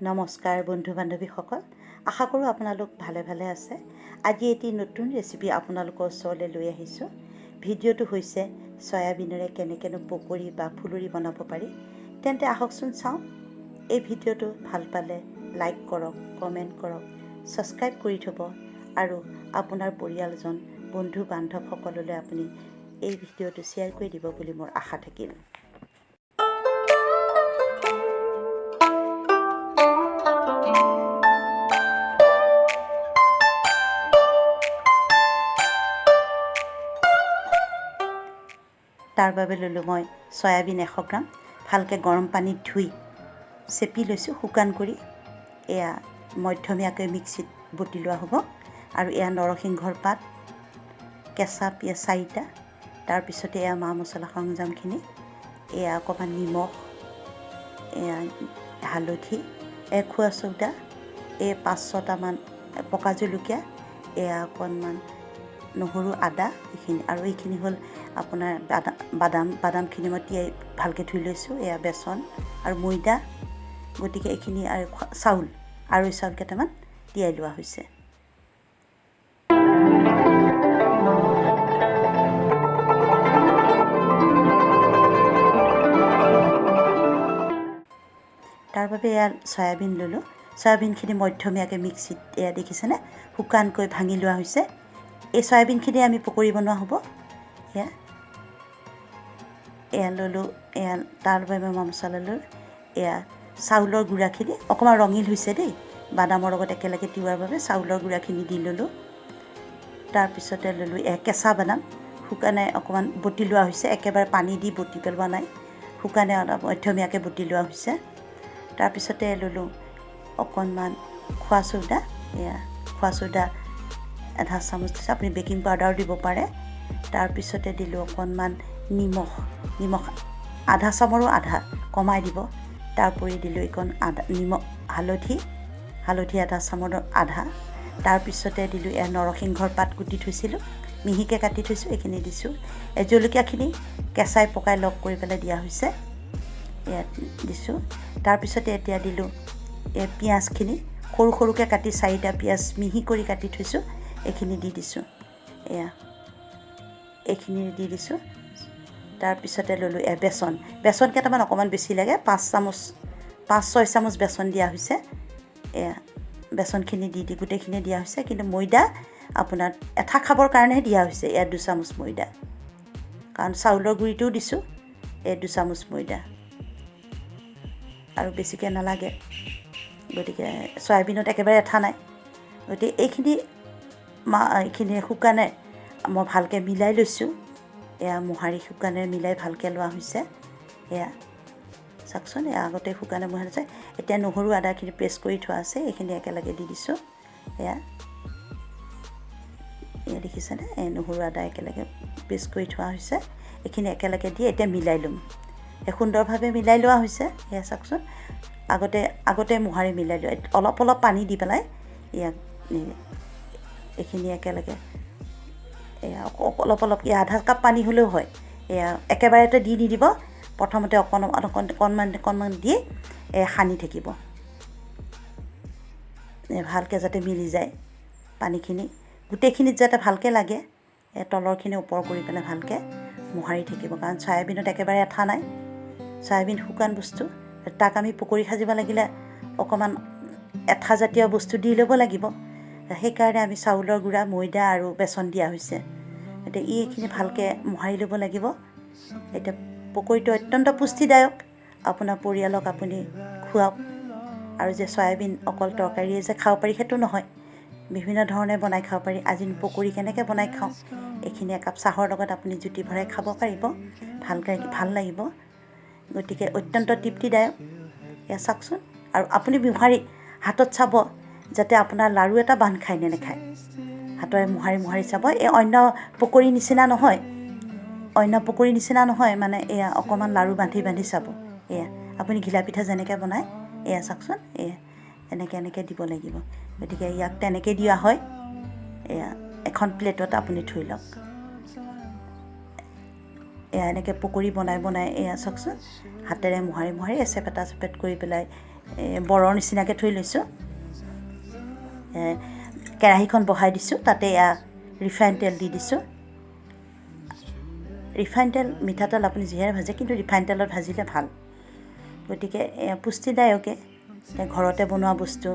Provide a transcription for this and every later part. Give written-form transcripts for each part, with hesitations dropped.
নমস্কাৰ বন্ধু বান্ধৱীসকল, আশা কৰোঁ আপোনালোক ভালে ভালে আছে। আজি এটি নতুন ৰেচিপি আপোনালোকৰ ওচৰলৈ লৈ আহিছোঁ। ভিডিঅ'টো হৈছে চয়াবিনেৰে কেনেকৈনো পকৰি বা ফুলৰি বনাব পাৰি। তেন্তে আহকচোন চাওঁ। এই ভিডিঅ'টো ভাল পালে লাইক কৰক, কমেণ্ট কৰক, ছাবস্ক্ৰাইব কৰি থ'ব আৰু আপোনাৰ পৰিয়ালজন, বন্ধু বান্ধৱসকললৈ আপুনি এই ভিডিঅ'টো শ্বেয়াৰ কৰি দিব বুলি মোৰ আশা থাকিল। তাৰ বাবে ল'লোঁ মই চয়াবিন 100 গ্ৰাম, ভালকৈ গৰম পানীত ধুই চেপি লৈছোঁ শুকান কৰি। এয়া মধ্যমীয়াকৈ মিক্সিত বটি লোৱা হ'ব। আৰু এয়া নৰসিংহৰ পাত, কেঁচা পিঁয়াজ 4টা, তাৰপিছতে এয়া মা মছলা সৰঞ্জামখিনি, এয়া অকণমান নিমখ, এয়া হালধি, এক খোৱা চৌদা, এই 5-6টামান পকা জলকীয়া, এয়া অকণমান নহৰু আদা এইখিনি। আৰু এইখিনি হ'ল আপোনাৰ বাদামখিনি মই তিয়াই ভালকৈ ধুই লৈছোঁ। এয়া বেচন আৰু ময়দা, গতিকে এইখিনি আৰু চাউল আৰু চাউল কেইটামান তিয়াই লোৱা হৈছে। তাৰ বাবে এয়া চয়াবিন ল'লোঁ। চয়াবিনখিনি মধ্যমীয়াকৈ মিক্সিত এয়া দেখিছেনে শুকানকৈ ভাঙি লোৱা হৈছে। এই চয়াবিনখিনি আমি পকৰি বনোৱা হ'ব। এয়া ল'লোঁ। এয়া তাৰ বাবে মই মছলা ল'লোঁ। এয়া চাউলৰ গুড়াখিনি অকণমান ৰঙীল হৈছে দেই, বাদামৰ লগত একেলগে তিওৱাৰ বাবে চাউলৰ গুড়াখিনি দি ল'লোঁ। তাৰপিছতে ল'লোঁ এয়া কেঁচা বাদাম, শুকানে অকণমান বটি লোৱা হৈছে, একেবাৰে পানী দি বটি পেলোৱা নাই, শুকানে অলপ মধ্যমীয়াকৈ বটি লোৱা হৈছে। তাৰপিছতে ল'লোঁ অকণমান খোৱা চৌদা, এয়া খোৱা চৌদা আধা চামুচ দিছোঁ, আপুনি বেকিং পাউডাৰো দিব পাৰে। তাৰপিছতে দিলোঁ অকণমান নিমখ, নিমখ আধা চামুচৰো আধা কমাই দিব। তাৰোপৰি দিলোঁ এইকণ আদা নিমখ, হালধি, হালধি আধা চামুচৰ আধা। তাৰপিছতে দিলোঁ এয়া নৰসিংহৰ পাত কুটি থৈছিলোঁ, মিহিকৈ কাটি থৈছোঁ, এইখিনি দিছোঁ। এই জলকীয়াখিনি কেঁচাই পকাই লগ কৰি পেলাই দিয়া হৈছে, ইয়াত দিছোঁ। তাৰপিছতে এতিয়া দিলোঁ এই পিঁয়াজখিনি সৰু সৰুকৈ কাটি 4টা পিঁয়াজ মিহি কৰি কাটি থৈছোঁ, এইখিনি দি দিছোঁ। এয়া এইখিনি দি দিছোঁ। তাৰপিছতে ল'লোঁ এয়া বেচন, বেচন কেইটামান অকণমান বেছি লাগে, 5-6 চামুচ বেচন দিয়া হৈছে। এয়া বেচনখিনি দি দি গোটেইখিনি দিয়া হৈছে, কিন্তু ময়দা আপোনাৰ এঠা খাবৰ কাৰণেহে দিয়া হৈছে। এয়া 2 চামুচ ময়দা, কাৰণ চাউলৰ গুড়িটোও দিছোঁ। এই 2 চামুচ ময়দা, আৰু বেছিকৈ নালাগে। গতিকে চয়াবিনত একেবাৰে এঠা নাই, গতিকে এইখিনি এইখিনি শুকানে মই ভালকৈ মিলাই লৈছোঁ। এয়া মোহাৰি শুকানে মিলাই ভালকৈ লোৱা হৈছে। এয়া চাওকচোন, এয়া আগতে শুকানে মোহাৰি আছে। এতিয়া নহৰু আদাখিনি পেষ্ট কৰি থোৱা আছে, এইখিনি একেলগে দি দিছোঁ। এয়া এয়া দেখিছেনে, এই নহৰু আদা একেলগে পেষ্ট কৰি থোৱা হৈছে, এইখিনি একেলগে দি এতিয়া মিলাই ল'ম। এই সুন্দৰভাৱে মিলাই লোৱা হৈছে। এয়া চাওকচোন, আগতে মোহাৰি মিলাই লোৱা, অলপ অলপ পানী দি পেলাই ইয়াক এইখিনি একেলগে এয়া অলপ অলপ আধা কাপ পানী হ'লেও হয়। এয়া একেবাৰতে দি নিদিব, প্ৰথমতে অকণমান অকণমান দি এয়া সানি থাকিব, ভালকৈ যাতে মিলি যায় পানীখিনি, গোটেইখিনিত যাতে ভালকৈ লাগে। এই তলৰখিনি ওপৰ কৰি পেলাই ভালকৈ মোহাৰি থাকিব, কাৰণ চয়াবিনত একেবাৰে এঠা নাই, চয়াবিন শুকান বস্তু, তাক আমি পকৰি সাজিব লাগিলে অকণমান এঠাজাতীয় বস্তু দি ল'ব লাগিব। সেইকাৰণে আমি চাউলৰ গুড়া, ময়দা আৰু বেচন দিয়া হৈছে। এতিয়া এইখিনি ভালকৈ মোহাৰি ল'ব লাগিব। এতিয়া পকৰিটো অত্যন্ত পুষ্টিদায়ক, আপোনাৰ পৰিয়ালক আপুনি খুৱাওক। আৰু যে চয়াবিন অকল তৰকাৰীয়ে যে খাব পাৰি সেইটো নহয়, বিভিন্ন ধৰণে বনাই খাব পাৰি। আজি পকৰি কেনেকৈ বনাই খাওঁ, এইখিনি একাপ চাহৰ লগত আপুনি জুতি ভৰাই খাব পাৰিব, ভালকৈ ভাল লাগিব। গতিকে অত্যন্ত তৃপ্তিদায়ক। এয়া চাওকচোন, আৰু আপুনি মোহাৰি হাতত চাব যাতে আপোনাৰ লাড়ু এটা বান্ধ খায় নে নেখায়, হাতেৰে মোহাৰি মোহাৰি চাব। এই অন্য পকৰি নিচিনা নহয়, অন্য পকৰি নিচিনা নহয়, মানে এয়া অকণমান লাড়ু বান্ধি বান্ধি চাব। এয়া আপুনি ঘিলা পিঠা যেনেকৈ বনায়, এয়া চাওকচোন, এয়া এনেকৈ এনেকৈ দিব লাগিব। গতিকে ইয়াক তেনেকৈ দিয়া হয়। এয়া এখন প্লেটত আপুনি থৈ লওক। এয়া এনেকৈ পকৰি বনাই বনাই এয়া চাওকচোন, হাতেৰে মোহাৰি মোহাৰি চেপেটা চেপেট কৰি পেলাই বৰৰ নিচিনাকৈ থৈ লৈছোঁ। কেৰাহীখন বহাই দিছোঁ, তাতে এয়া ৰিফাইন তেল দি দিছোঁ। ৰিফাইন তেল, মিঠাতেল আপুনি যিহেৰে ভাজে, কিন্তু ৰিফাইন তেলত ভাজিলে ভাল। গতিকে পুষ্টিদায়কে ঘৰতে বনোৱা বস্তু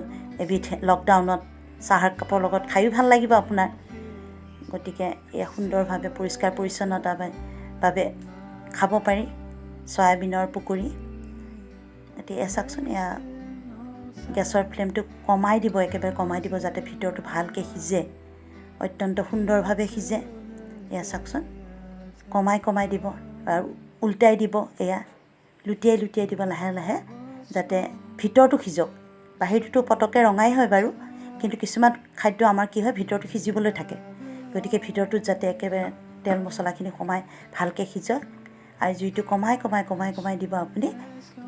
এবিধ লকডাউনত চাহ কাপৰ লগত খায়ো ভাল লাগিব আপোনাৰ। গতিকে এয়া সুন্দৰভাৱে পৰিষ্কাৰ পৰিচ্ছন্নতাভাৱে খাব পাৰি চয়াবিনৰ পকৰি। গতিকে এয়া চাওকচোন, এয়া গেছৰ ফ্লেমটো কমাই দিব, একেবাৰে কমাই দিব, যাতে ভিতৰটো ভালকৈ সিজে, অত্যন্ত সুন্দৰভাৱে সিজে। এয়া চাওকচোন, কমাই কমাই দিব আৰু উল্টাই দিব, এয়া লুটিয়াই লুটিয়াই দিব লাহে লাহে, যাতে ভিতৰটো সিজক। বাহিৰটোতো পটককৈ ৰঙাই হয় বাৰু, কিন্তু কিছুমান খাদ্য আমাৰ কি হয়, ভিতৰটো সিজিবলৈ থাকে। গতিকে ভিতৰটোত যাতে একেবাৰে তেল মছলাখিনি সোমাই ভালকৈ সিজক। আৰু জুইটো কমাই কমাই কমাই কমাই দিব আপুনি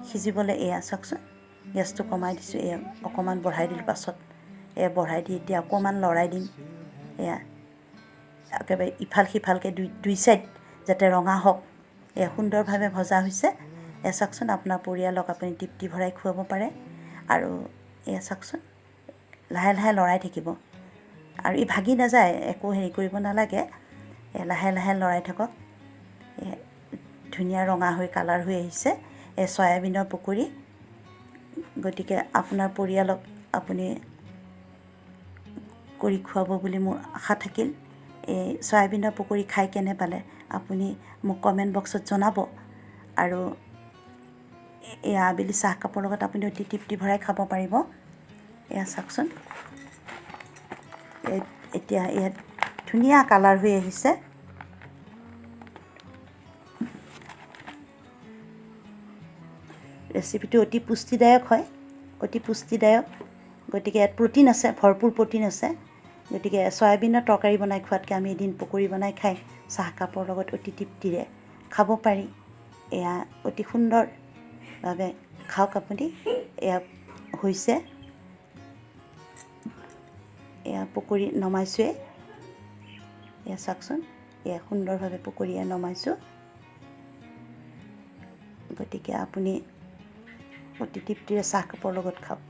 সিজিবলৈ। এয়া চাওকচোন, গেছটো কমাই দিছোঁ, এয়া অকণমান বঢ়াই দিলোঁ পাছত। এয়া বঢ়াই দি এতিয়া অকণমান লৰাই দিম। এয়া একেবাৰে ইফাল সিফালকৈ দুই চাইড যাতে ৰঙা হওক। এয়া সুন্দৰভাৱে ভজা হৈছে। এয়া চাওকচোন, আপোনাৰ পৰিয়ালক আপুনি তৃপ্তি ভৰাই খুৱাব পাৰে। আৰু এয়া চাওকচোন, লাহে লাহে লৰাই থাকিব আৰু ই ভাগি নাযায়, একো হেৰি কৰিব নালাগে। লাহে লাহে লৰাই থাকক। ধুনীয়া ৰঙা হৈ কালাৰ হৈ আহিছে এই চয়াবিনৰ পকৰি। গতিকে আপোনাৰ পৰিয়ালক আপুনি কৰি খুৱাব বুলি মোৰ আশা থাকিল। এই চয়াবিনৰ পকৰি খাই কেনে পালে আপুনি মোক কমেণ্ট বক্সত জনাব। আৰু এয়া আবেলি চাহকাপৰ লগত আপুনি অতি তৃপ্তি ভৰাই খাব পাৰিব। এয়া চাওকচোন, এতিয়া ইয়াত ধুনীয়া কালাৰ হৈ আহিছে। ৰেচিপিটো অতি পুষ্টিদায়ক হয়, অতি পুষ্টিদায়ক। গতিকে ইয়াত প্ৰ'টিন আছে, ভৰপূৰ প্ৰ'টিন আছে। গতিকে চয়াবিনৰ তৰকাৰী বনাই খোৱাতকৈ আমি এদিন পকৰি বনাই খাই চাহকাপৰ লগত অতি তৃপ্তিৰে খাব পাৰি। এয়া অতি সুন্দৰভাৱে খাওক আপুনি। এয়া হৈছে, এয়া পকৰি নমাইছোঁৱেই। এয়া চাওকচোন, এয়া সুন্দৰভাৱে পকৰি নমাইছোঁ। গতিকে আপুনি অতি তৃপ্তিৰে চাহকাপৰ লগত খাওক।